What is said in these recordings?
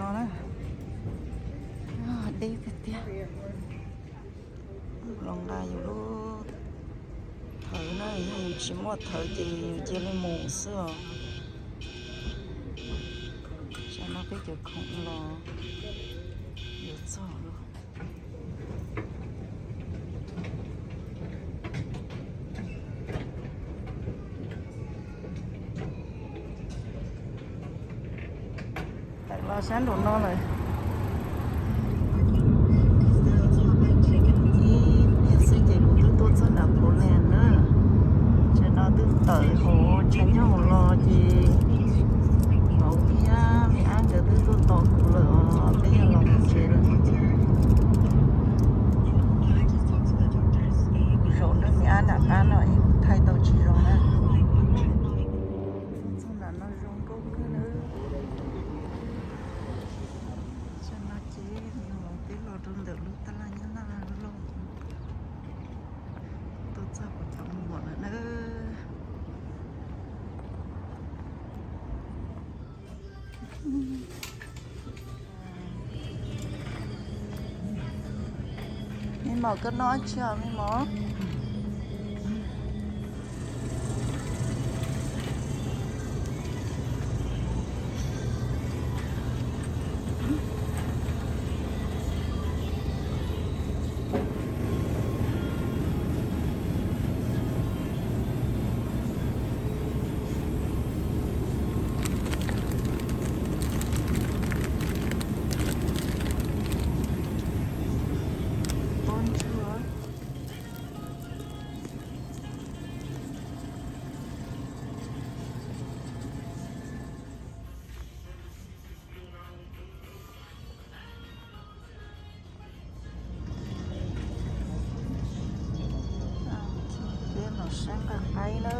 No na, deb tiag tiag. Los nqa yus lub thawv na, yog yus tsis muaj thawv ces yus cia li mus xwb os. Tsam no peb cov khoom los yuav txog lawm. Tawm los sab nraum no lawm. Ib pliag xwb ces kuv twb tuaj txog nram Portland na. Tam no twb tawm hauv tshav nyoog los ces tau thiab, me ab nkawd twb tuaj tos kuv lawm os, peb yuav los mus tsev lawm. Kuv zaum nrog me ab nram qab no es kuv thaij tau tsis zoo na. Txog nram no zoo nkauj kawg na. Tam no ces peb los rau ntawm lub tab laj Nyab Laj loj. Tuaj txog kuv cov muam lawm na. Me mom, koj noj dab tsi os me mom? Peb los sab nqaij qaib na.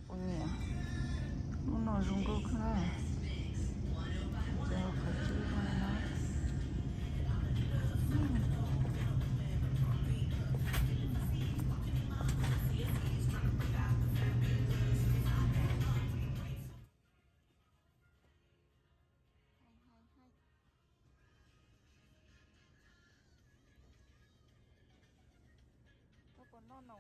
Puas nyiam? Lub no zoo nkauj kawg na. Cov qhov cub no. Koj puas noj no?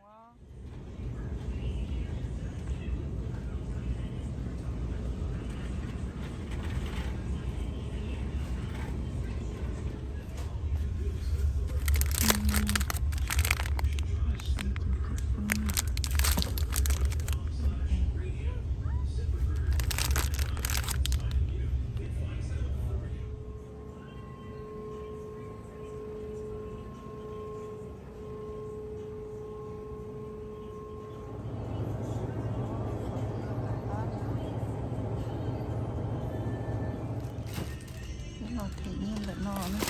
Peb los them nyiaj ntawm no na.